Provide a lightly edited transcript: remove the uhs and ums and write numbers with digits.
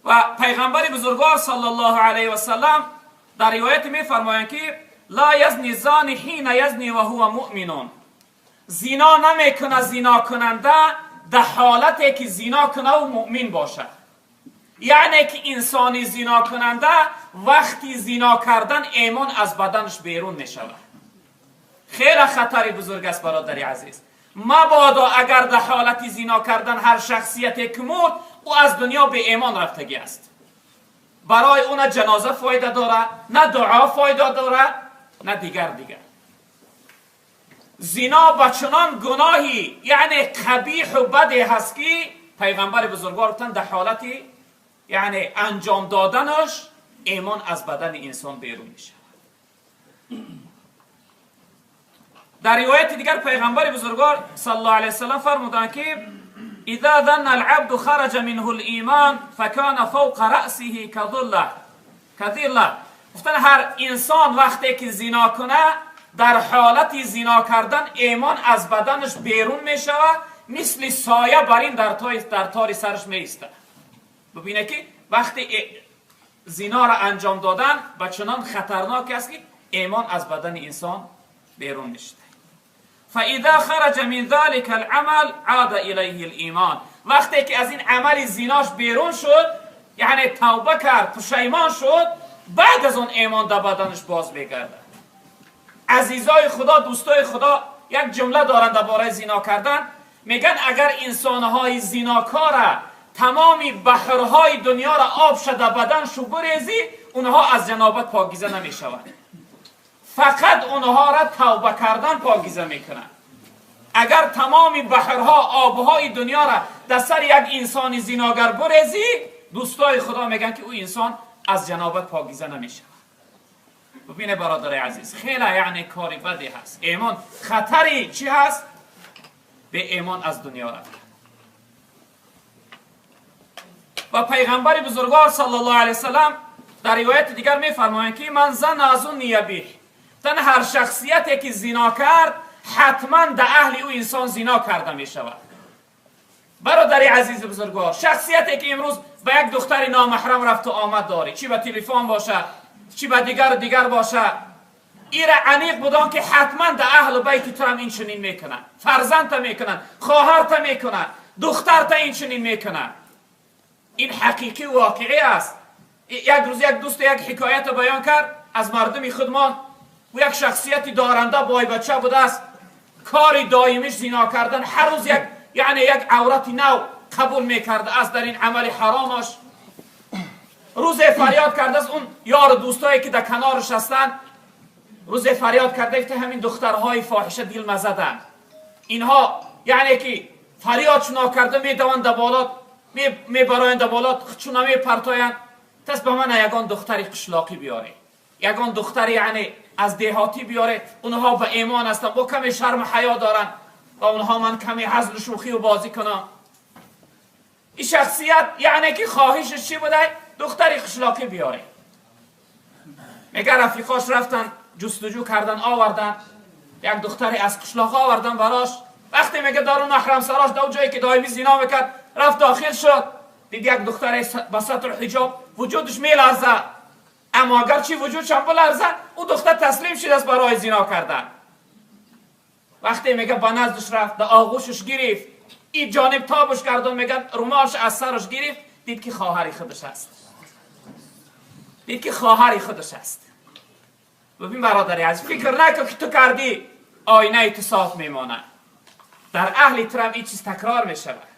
و پیغمبر بزرگوار صلی الله علیه و سلم در روایت میفرمایند که لا یزنی زانی حین یزنی و هو مؤمن. زنا نمیکنه زنا کننده در حالتی که زنا کنه و مؤمن باشه. یعنی که انسانی زنا کننده وقتی زنا کردن ایمان از بدنش بیرون میشود. خیلی خطری بزرگ است برادر عزیز. مبادا اگر در حالت زنا کردن هر شخصیتی که مرد، او از دنیا به ایمان رفتگی است. برای اون جنازه فایده داره، نه دعا فایده داره، نه دیگر دیگر. زنا با چنان گناهی یعنی قبیح و بدی هست که پیغمبر بزرگوار گفتن در حالتی یعنی انجام دادنش ایمان از بدن انسان بیرون میشه. در روایت دیگر پیغمبر بزرگوار صلی الله علیه وسلم فرمودند که اذا ظن العبد خرج منه الایمان فکان فوق رأسه كظله كظله. گفتن هر انسان وقتی که زنا کنه در حالت زنا کردن ایمان از بدنش بیرون میشود، مثل سایه بر این در تار سرش میسته. ببینه که وقتی زنا را انجام دادن به چنان خطرناک است که ایمان از بدن انسان بیرون میشه. فاذا خرج من ذلك العمل عاد الیه الایمان. وقتی که از این عمل زیناش بیرون شد، یعنی توبه کرد، پشیمان شد، بعد از اون ایمان در بدنش باز میگرده. عزیزای خدا، دوستای خدا یک جمله دارن درباره زینا کردن، میگن اگر انسانهای زیناکار تمامی بحرهای دنیا را آب شده بدن شو بریزی، اونها از جنابت پاکیزه نمیشوند. فقط اونها را توبه کردن پاکیزه میکنن. اگر تمامی بحرها، آبهای دنیا را در سر یک انسان زیناگر بریزی، دوستای خدا میگن که او انسان از جنابت پاکیزه نمیشه. ببینه برادر عزیز، خیلی یعنی کاری بدی هست. ایمان خطری چی هست؟ به ایمان از دنیا رفت. و پیغمبر بزرگوار صلی الله علیه وسلم در روایت دیگر میفرمایند که من زن از اون نیبیح، تن هر شخصیتی که زنا کرد حتما در اهل او انسان زنا کرده می شود. برادر عزیز بزرگوار، شخصیتی که امروز به یک دختر نامحرم رفت و آمد داری، چی به تلفن باشه چی به دیگر دیگر باشه، ایره عمیق بودن که حتما در اهل بیت تو هم این چنین میکنن، فرزند تا میکنن، خواهر تا میکنن، دختر تا این چنین میکنن. این حقیقی و واقعی است. یک روز یک دوست یک حکایت بیان کرد از مردم خودمان. او یک شخصیت دارنده بای بچه بوده است، کاری دائمیش زنا کردن، هر روز یک یعنی یک عورت نو قبول میکرده است در این عمل حرامش. روز فریاد کرده است اون یار دوستایی که در کنارش هستند، روز فریاد کرده که همین دخترهای فاحشه دل مزدن اینها، یعنی که فریاد چنا کرده میدوند در بالا، میبرایند در بالا، چون میپرتایند. تس به من یگان دختری قشلاقی بیاره، یگان دختری یعنی از دهاتی بیاره، اونها به ایمان هستن، با کمی شرم حیا دارن و اونها من کمی هزل شوخی و بازی کنم. این شخصیت یعنی که خواهشش چی بوده؟ دختری قشلاقی بیاره. میگه رفیقاش رفتن جستجو کردن آوردن یک دختری از قشلاق آوردن براش. وقتی میگه دارو محرم سراش در جایی که دائمی زنا میکرد رفت داخل شد، دید یک دختری با ستر حجاب وجودش میلرزه، اما اگرچه وجودش هم بلرزه او دختر تسلیم شد از برای زنا کردن. وقتی میگه با نزدش رفت در آغوشش گرفت، این جانب تابش کرد و میگن رومالش از سرش گرفت، دید که خواهری خودش است، دید که خواهری خودش است. ببین برادری عزیز، فکر نکن که تو کردی آینه تو صاف میمانه. در اهل ترم این چیز تکرار میشود.